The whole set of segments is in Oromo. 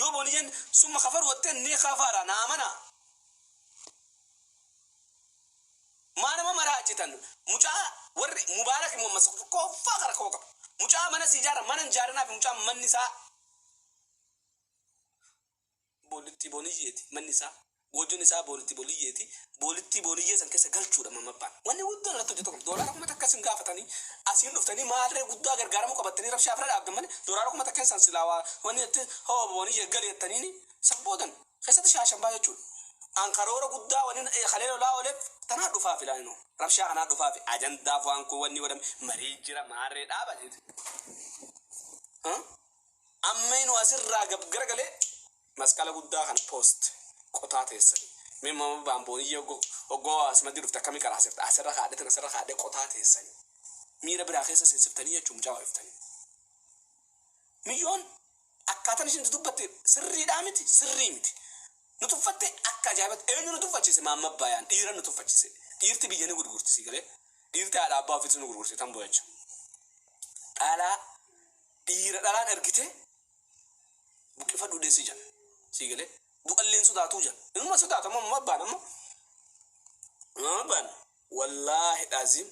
Yoo booniyyeen summa kafaru watteen ni kafaara na amanaa. Maa nama maraachitan mucaa warri mubaarak immoo ammas qoffaa kara koo qaba. Mucaa mana si ijaara mana hin ijaarinaa fi mucaa manni isaa boolittii booniyyeeti manni isaa goojjoon isaa boolittii booliyyeeti boolittii booniyyee san keessa galchuudha mamabbaan. Wanni guddaan irratti hojjetu qabu. Doolaara 1000 isin gaafatanii asiin dhuftanii maalree guddaa gargaaramuu qabattanii rabshaa fira dhaabdan malee doolaara 1000 san silaa waa wanni jettee hoo booniyyee gali jettaniini san boodan keessatti shaashan baa jechuudha. An karoora guddaa wani kalee lolaa ooleef tanaa dhufaafi laaninoo rabshaa kanaa dhufaafi ajandaaf waan kun wanni godhame marii jira maarree dhaaba jeete. Amma inu asirraa gab garagalee masqala guddaa kana post qotaa teessani. Mee mama baambooniyyee oggoo asimaddi dhufte akkamii qaraasifta asirra kaadhetan asirra kaadhee qotaa teessani. Miira biraa keessa seensiftanii jechuun mucaa wayiftanii. Miyyoon akkaataan isheen dubbatte sirriidhaa miti sirrii miti. Nu tuffatte akka ajaa'ibatti eenyu nu tuffachise maamma bayaan dhiira nu tuffachise. Dhiirti biyya ni gurgurti si galee. Dhiirti haadha abbaa ofiitu nu gurgurti tan bo'acha. Dhalaa dhiira dhalaan ergite buqqifadhu deessi jedha. Si galee du'alleen sodaatuu jedha. Inuma sodaata amma mamma abbaan amma. Mamma abbaan wallaahi dhaazim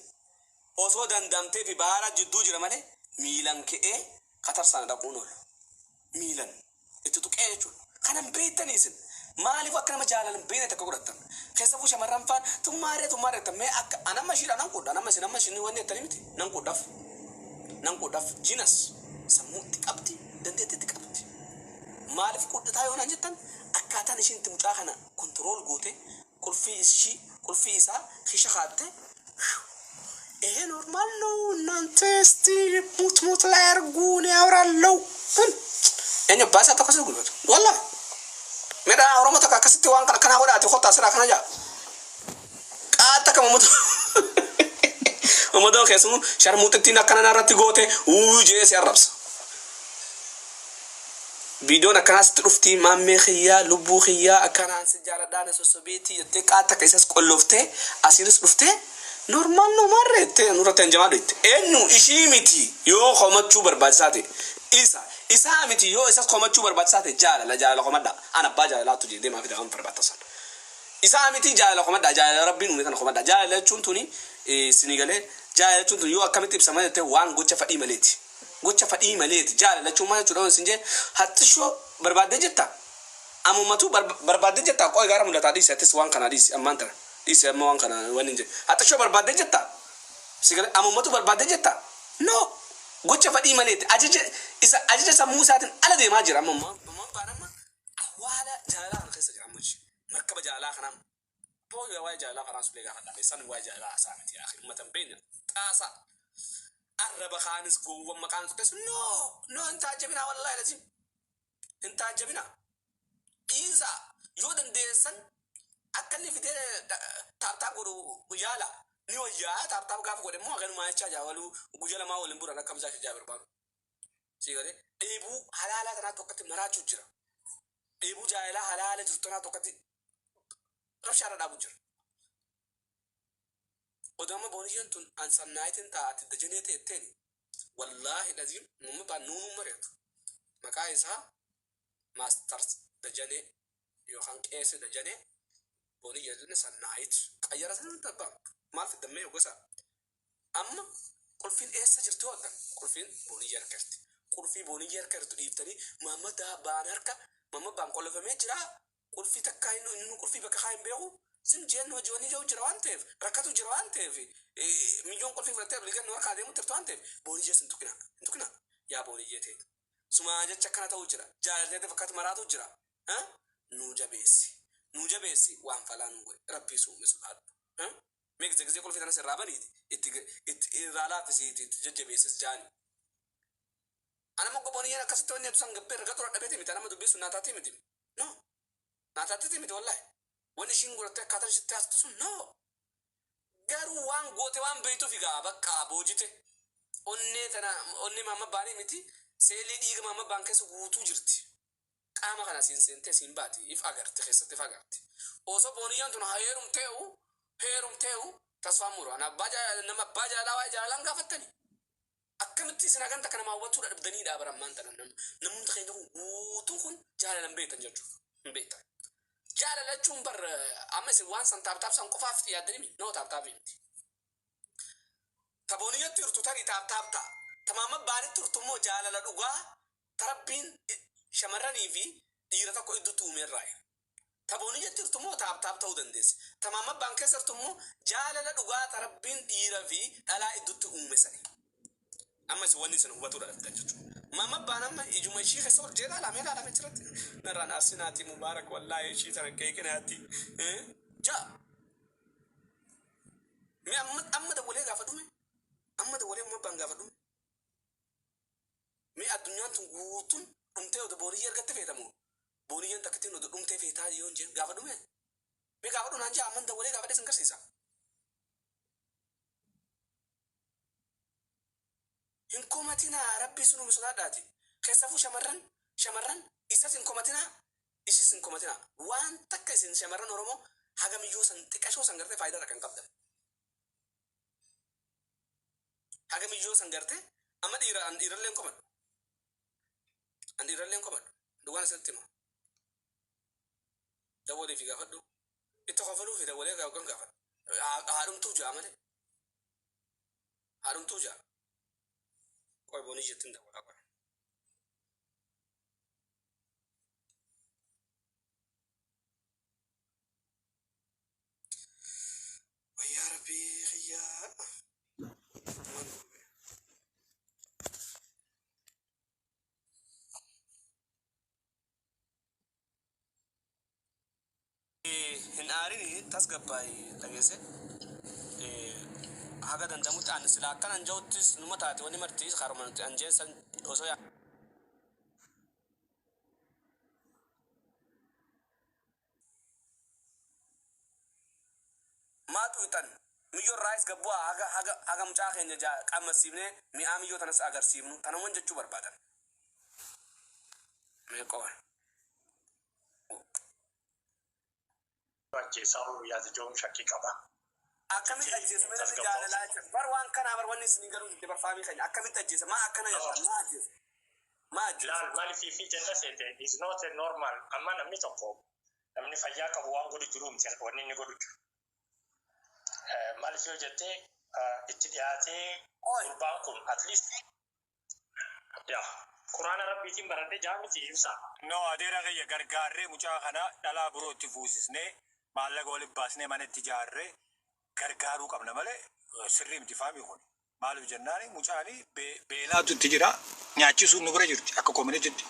osoo dandamtee fi baara jidduu jira malee miilan ka'ee Qatar sana dhaquun oolu. Miilan itti tuqee jechuudha. Kanan beektanii isin maaliif akka nama jaalala hin beekne takka godhattan. Keessafuu shamarran faan tummaaree tummaaree jettan mee akka an amma ishiidha nan qudha an amma isin amma isin wanni jettanii miti nan qudhaf nan qudhaf jinas sammuu itti qabdi dandeettii itti qabdi. Maaliif qudhataa yoo naan jettan akkaataan ishiin itti mucaa kana control goote qulfii ishii qulfii isaa kisha kaatte ይሄ ኖርማል ነው እናንተ እስቲ ሙት ሙት ላይ አርጉ እኔ አወራለሁ eenyu abbaa isaa tokko si gulbatu wallahi midhaan oromoo tokko akkasitti waan kana kanaa godhaati kottaa asirraa kana jaa qaata akka mammatu mammadoo keessumu sharmuuxittiin akkana narratti goote uu jee si arrabsa. Viidiyoon akkanaa sitti dhuftii maammee kiyyaa lubbuu kiyyaa akkanaan si jaaladhaa na sossobeetii jettee qaata akka isas qollooftee asiinis dhuftee normaal no maarree jettee nurratti hanjamaa dhufte. Eenyu ishii miti yoo komachuu barbaachisaa ta'e isa isaa miti yoo isas komachuu barbaachisaa ta'e jaalala jaalala komadhaa an abbaa jaalalaatu jedhee deemaa fida waan barbaachisan. Isaa miti jaalala komadhaa jaalala rabbiin uume kana komadhaa jaalala jechuun tuni sinii galee jaalala jechuun tuni yoo akkamitti ibsama jettee waan gocha fadhii maleeti. Gocha fadhii maleeti jaalala jechuun maal jechuudha sin jee haxxishoo barbaaddee jetta ammumatu barbaaddee jetta qoy gaara mul'ataa dhiisi attis waan kana dhiisi ammaan tana dhiisi amma waan kana waan hin jedhe haxxishoo barbaaddee jetta si galee ammumatu barbaaddee jetta no gocha fadhii maleeti ajaja isa ajaja sammuu isaatiin ala deemaa jira amma amma baan amma awwaala jaalalaa kana keessa jira amma markaba jaalalaa kanaa boo waa'ee jaalalaa kanaa sulee gaafadha isaan waa'ee jaalalaa haasaa miti yaa akhi ummata hin beekne xaasaa arraba kaanis gowwan maqaan tokkes no no hin taajjabinaa wallaahi lazim hin taajjabinaa dhiisaa yoo dandeessan akka inni fidee taaptaap godhu yaala ni wayyaa taaptaap gaafa godhe immoo haganumaa jechaa jaa waluu guyya lamaa waliin buran akka misaa jaa barbaadu sii galee dheebuu halaalaa tanaa tokkotti maraachuu jira dheebuu jaalalaa halaala jirtu tanaa tokkotti rabshaarra dhaabu jira. Odoo amma booniyyeen tun an sannaayitiin taa'ati dajanee teetteeni wallaahi laziim mumma baan nuunuu mari'atu maqaa isaa maastars dajanee yookaan qeessi dajanee booniyyee tun sannaayit qayyara sana tabbaa maal fiddammee gosa amma qulfiin eessa jirti hooddan qulfiin booniyyee harka jirti qulfii booniyyee harka jirtu dhiiftanii maamma baan harka maamma baan qollofamee jira qulfii takkaa inni qulfii bakka kaa hin beeku sin jeen hojii wanni jiru jira waan ta'eef rakkatu jira waan ta'eef miyyoon qulfii fudhattee bilgan nu harkaa deemu turte waan ta'eef booniyyee hin tuqina hin tuqina yaa booniyyee ta'e sumaa jecha akkana ta'uu jira jaalatee fakkaatu maraatu jira nu jabeessi nu jabeessi waan falaa nu godhe rabbii suume sodaadhu mee gizee gizee qulfii tanas irraa baniiti itti itti irraa laaffisiiti itti jajjabeessis jaani. Anama booniyyeen akkasitti wanni san gabbee erga tura dhabeeti miti anama dubbii sun naa taatee miti no naa taatee miti wallahi wanni ishiin godhattee akkaataan ishitti haastu sun no garuu waan goote waan beektuuf egaa bakka boojite onnee tana onnee maamma baanii miti seelii dhiiga maamma baan keessa guutuu jirti qaama kana siin seentee siin baati if agarte keessatti if agarte osoo booniyyaan tun heerumtee'u heerumtee'u tasfaan muru ana abbaa nama abbaa jaalalaa waa'ee jaalalaan gaafattani. Akkamitti isin hagan takka namaa hubachuu dhabdaniidha bara ammaan tana namoota keenya kun guutuun kun jaalala hin beektan jechuudha. Hin beektan. Jaalala jechuun bar amma isin waan san tap tap san qofaaf yaaddanii miti. No, tap tap miti. Tabooniyyatti jirtu tarii tap tap ta'a. Tamaama baanitti turtu immoo jaalala dhugaa tarabbiin shamarranii fi dhiira tokko idduutti uumeerraa. Tabooniyyatti jirtu immoo tap tap ta'uu dandeessi. Tamaama baan keessa jirtu immoo jaalala dhugaa tarabbiin dhiira fi dhalaa idduutti uume sani. Amma isin wanni isin hubatuu dhabdan jechuudha. Mama baan amma ijuma ishii keessa ol jee laalamee laalamee jiratti. Narraan arsinaati mubaarak, wallaahi ishii tana keekinaati. Ja. Mi amma amma dawwalee gaafa dhume. Amma dawwalee amma baan gaafa dhume. Mi addunyaan tun guutuun dhumtee odoo booniyyee argatte feetamu. Booniyyeen takkittiin odoo dhumtee feetaa yoo hin jeen gaafa dhume. Mi gaafa dhunaan jaa, amma dawwalee gaafa isin garsiisa. Hin komatinaa, rabbii sinuu sodaadhaati. Keessafuu shamarran, shamarran isas hin komatinaa, ishis hin komatinaa. Waan takka isin shamarran Oromoo hagamiyyoo san xiqqashoo san gartee faayidaa kan qabdan. Hagamiyyoo san gartee amma dhiira an dhiirallee hin komadhu. An dhiirallee hin komadhu. Dhugaan isinitti hima. Dawwalee fi gaafadhu. Itti kofaluu fi dawwalee gaafadhu gaafadhu. Haadhumtuu ja'a malee. Haadhumtuu ja'a. Qoy, boonii jettiin dawwalaa qoy. Wayyaa rabbii kiyyaa. Waan dhufe. Hin aarini, tasgabbaa'ii dhageesse. Haga danda'amutti ani sila akkanan ja'uttis numa taate wanni marti karuma nuti an jeessan osoo yaa. Maa xuyxan miyyoo irraayis gad bu'aa, haga haga haga mucaa keenya qammasiifnee mi'aa miyyoo tanas agarsiifnu tanuman jechuu barbaadan. Mee qofa. Ajjeesaa ooluu yaada jiruun shakkii qaba. Akkamitti ajjeesa mee namni jaalalaa jecha bar waan kanaa bar wanni isin galuu didde bar faamii keenya akkamitti ajjeesa, maa akkana jedhan, maa ajjeesa, maa ajjeesa? Laal, maaliif fi jenna seete, is not a normal. Amma namni tokko, namni fayyaa qabu waan godhu jiru miti wanni inni godhu jiru. Maaliif yoo jettee itti dhiyaatee Oi. Gurbaan kun at least yaa quraana rabbiitiin baradhee jaa miti, ibsa. No, adeera kiyya, gargaarree mucaa kana dhalaa birootti fuusisnee maallaqa walitti baasnee mana itti ijaarree gargaaruu qabna malee sirrii miti faamii kun. Maaliif jennaani mucaani beelaatu itti jira, nyaachisuun nu bira jirti akka communitytti.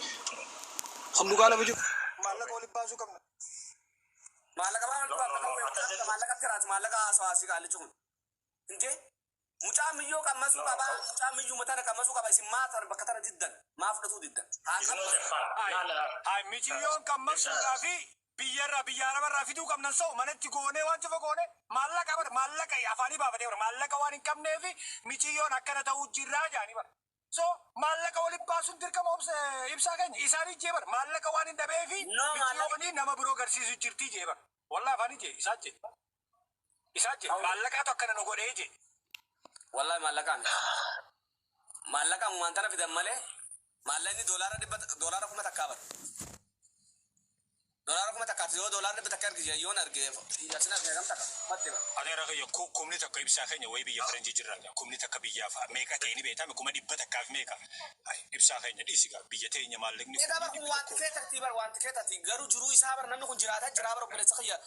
Kun dhugaa lafa jiru. Maallaqa walitti baasuu qabna. Maallaqa No, no, no, akkas jechuun. Maallaqa kiraati, maallaqa haasawaa qaalichi kun. Intee mucaa miyyoo qammasuu No, qabaa, no. mucaa miyyuu matana qammasuu qaba. Isin maa tan bakka tana diddan, maa fudhatuu diddan? Haa Is not a qammasu. fan. Hai, Laala. hai, miciyyoon qammasuudhaa fi biyyarraa biyya arabarraa fiduu qabnan sa'u manatti goonee waan cufa goone maallaqa bara maallaqa afaanii baafatee bara maallaqa waan hin qabneefi miciyyoon akkana ta'uu jirraa jaanii bara. So maallaqa walitti baasuun dirqama obsa ibsaa keenya isaanii jee bara maallaqa waan hin dhabeefi No, maallaqa. miciyyoonii nama biroo garsiisu jirtii jee bara. Wallaa afaanii jee, isaa jee. Isaa jee maallaqaatu akkana nu godhee jee. Wallahi maallaqaa miti. Maallaqa ammumaan tana fidan malee maallaqni doolaara 100, doolaara 1000 bara. Doolaara 1000ti yoo doolaara 100 arge, yoon arge asin arge kam takka matte bara. Adeera kiyya, 10,000 ibsaa keenya wayii biyya faranjii jirra, 10,000 biyyaaf meeqa ta'e ni beekame, 100,000f meeqa. Ay, ibsaa keenya dhiisi gaa, biyya teenya maallaqni Egaa bar kumni kun dhibbi wanti tokko. kee tatii bar, wanti kee tatii garuu jiruu isaa bar namni kun jiraataa jiraa bar, obboleessa kiyya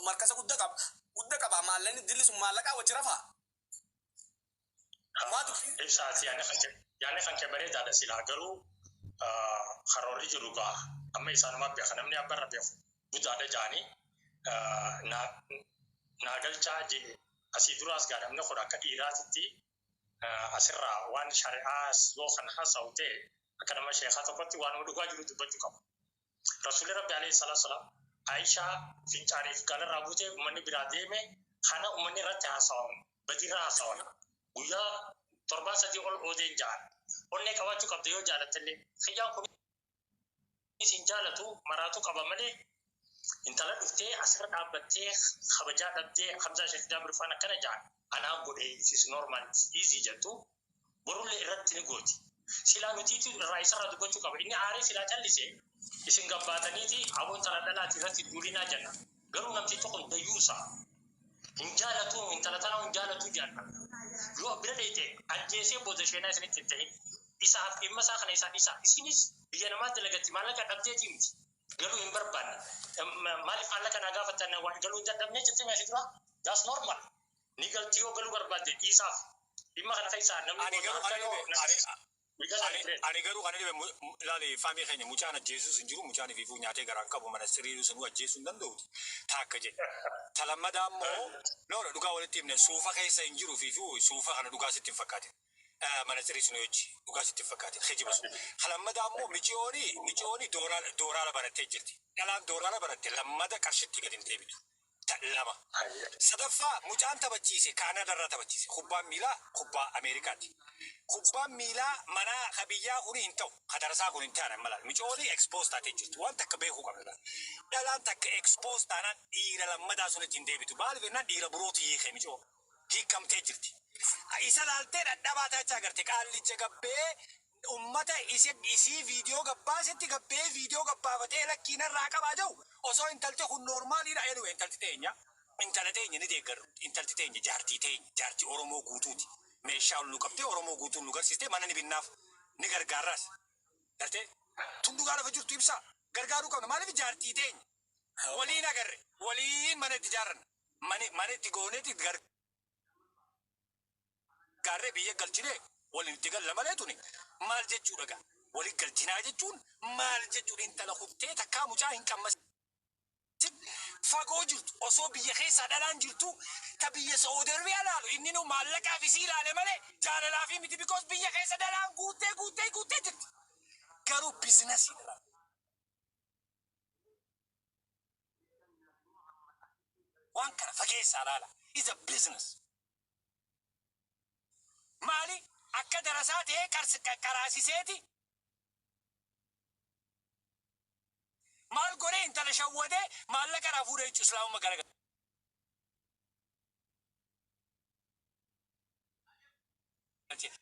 markasa guddaa qaba, guddaa qaba, maallaqni dilli sun maallaqaa wajji rafaa. Maa dubbii Ibsaati, yaadni kan kee bareedaadha silaa, garuu karoorri jiru gaa amma isaanumaa beeka, namni abbarra beeku guddaadha jaanii naa galchaa jee asii duraas gaa namni kun akka dhiiraatitti asirraa waan shari'aas yoo kan haasa'u ta'e akka nama sheekaa tokkotti waan dhugaa jiru dubbachuu qaba. Rasuulli Rabbi alayhi salaatu salaam Aishaa fincaaniif galarraa buutee uummanni biraa deeme kana uummanni irratti haasawan, badirraa haasawan, guyyaa torbaan 3 ol oodeen ja'an. Onnee qabaachuu qabda yoo jaalattellee. Kiyyaan kun isin jaalatu maraatu qaba malee intala dhuftee asirra dhaabbattee kabajaa dhabdee Hamzaa Sheekh Jaabir faan akkana ja'an anaa godhe, it is normal, it's easy jettu. Borullee irratti ni gooti. Silaa nutiitu irraa isarraa dubbachuu qaba. Inni aaree silaa callise isin gabbaataniiti aboon tana dhalaati irratti duulinaa jenna. Garuu namtichi kun dayyuusa. Hin jaalatu, intala tana hin jaalatu jaalla. Yoo bira dheeyte ajjeesee booda sheenaa isinitti hin ta'in. Isaaf dhimma isaa kana isaa dhiisa. Isinis biyya namaa dalagatti maallaqa dhabdeetii miti. Galuu hin barbaanne. Maaliif maallaqa naa gaafattan, waan galuu hin dadhabnee jettee meeshaa dura? That's normal. Ni galti yoo galuu barbaadde, dhiisaaf. Dhimma kana keessaa namni Ani booda garuu akka kana yoo dhibe we gotta ani garuu kana dhibe, ilaali, faamii keenya mucaan ajjeesuus hin jiru, mucaan ifiifuu nyaatee garaan qabu mana siriiruu sunuu ajjeesuu hin danda'uti. Taakka jedhe. Talammadaa immoo no, dhugaa walitti himne, suufa keessa hin jiru, fiifuu suufa kana dhugaa sitti hin fakkaatin. Mana sirii sun hojii dhugaa sitti hin fakkaatin hijiba sun. Kalammadaa immoo miciyooni dooraala barattee jirti. Dhalaan dooraala baratte lammada qarshitti gadi hin deebitu. Lama. Sadaffaa, mucaan taphachiise Kaanaadaarraa taphachiise. Kubbaan miilaa kubbaa Ameerikaati. Kubbaan miilaa manaa ka biyyaa kuni hin ta'u. Ka darasaa kun hin ta'an amma laala. Micoolii expose taatee jirti. Waan takka beekuu qabna. Dhalaan takka expose taanaan dhiira lammadaa sun ittiin deebitu. Maaliif jennaan, dhiira birootu hiike micoo. Hiikamtee jirti. Isa laaltee dhadhabaa taachaa agarte, qaallicha gabbee ummata isii viidiyoo gabbaasetti gabbee viidiyoo gabbaafatee lakkiinarraa qabaa jiru osoo intalti kun normaliidha. Anyway, intalti teenya, intala teenya ni deeggarru. Intalti teenya jaartii teenya, jaartii Oromoo guutuuti. Meeshaa ol nu qabdee Oromoo guutuun nu garsiistee mana ni binnaaf, ni gargaarraas. Gartee tun dhugaa lafa jirtu ibsaa gargaaruu qabna. Maaliif, jaartii teenya waliin agarre, waliin mana itti ijaarran, mana itti gooneeti gargaarree biyya galchinee waliin itti galla malee, tuni maal jechuudha gaa? Waliin galchinaa jechuun maal jechuudha? Intala kuttee takkaa mucaa hin qammasin fagoo jirtu, osoo biyya keessaa dhalaan jirtu ta biyya Saudi Arabiyaa laalu, inni nu maallaqaaf isii ilaale malee jaalalaafi miti, because biyya keessa dhalaan guuttee guuttee guuttee jirti. Garuu businessiidha. Waan kana fageessaa laala. Is a business. Maali, akka darasaa ta'ee qaraasiseeti maal godhee intala shawwadee maallaqa irraa fuudhee jechuun islaamummaa gara galchee.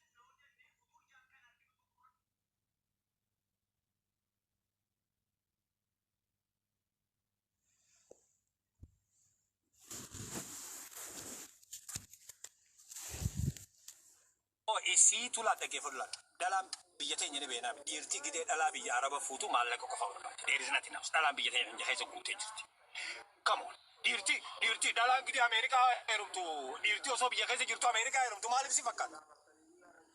Isiitu laa dhaggeeffatu laata. Dhalaan biyya teenya ni beeknaa. Dhiirtii gidee dhalaa biyya Araba fuutu maallaqa qofa barbaada. There is nothing else. Dhalaan biyya teenya keessa guutee jirti. Come on. Dhiirtii dhalaan gidee Ameerikaa heerumtu, dhiirtii osoo biyya keessa jirtu Ameerikaa heerumtu maaliif si fakkaata?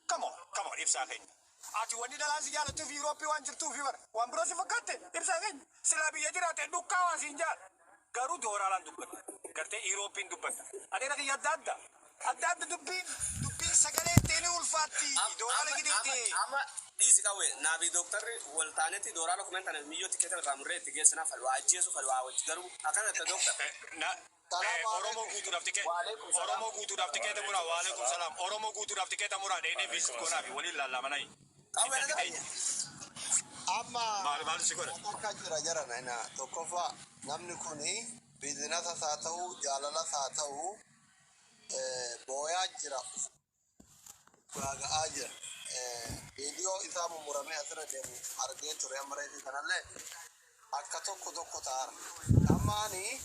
Come on, come on, ibsaa keenya. Ati wanni dhalaan si jaalattuuf Yurooppii waan jirtuuf bara. Waan biroo si fakkaatte, ibsaa keenya. Silaa biyya jiraate dhukkaa waan siin jaal. Garuu dooraalaan dubbata. Gartee Yurooppiin dubbata. Adeera kiyya adda adda. Adda adda dubbiin sagalee ittiin ulfaatti. Dooraala gideetti. Amma dhiisi qawwe naafi dooktarri wal taanetti dooraala kumeen tana miyyoo tikeeta irraa murree itti geessinaa, falwaa ajjeesu falwaa wajji, garuu akkana jetta dooktar. Oromoo guutuudhaaf tikeeta Oromoo guutuudhaaf tikeeta muraa. Waalaikum salaam. Oromoo guutuudhaaf tikeeta muraa, dheenee visit goonaa fi waliin laallamanayi. Qawwe na teenya. Amma Maal maal si godha? akka jira jara na tokkoffaa, namni kuni businessas haa ta'u, jaalalas haa ta'u, booyaa jira, gaaga'aa jira. Viidiyoo isaa mummuramee asirra deemu argee ture, amma reefi kanallee akka tokko tokko ta'ara. Amma ani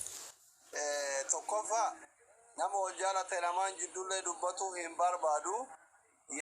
tokkoffaa nama wal jaalate lamaan jidduullee dubbatu hin barbaadu.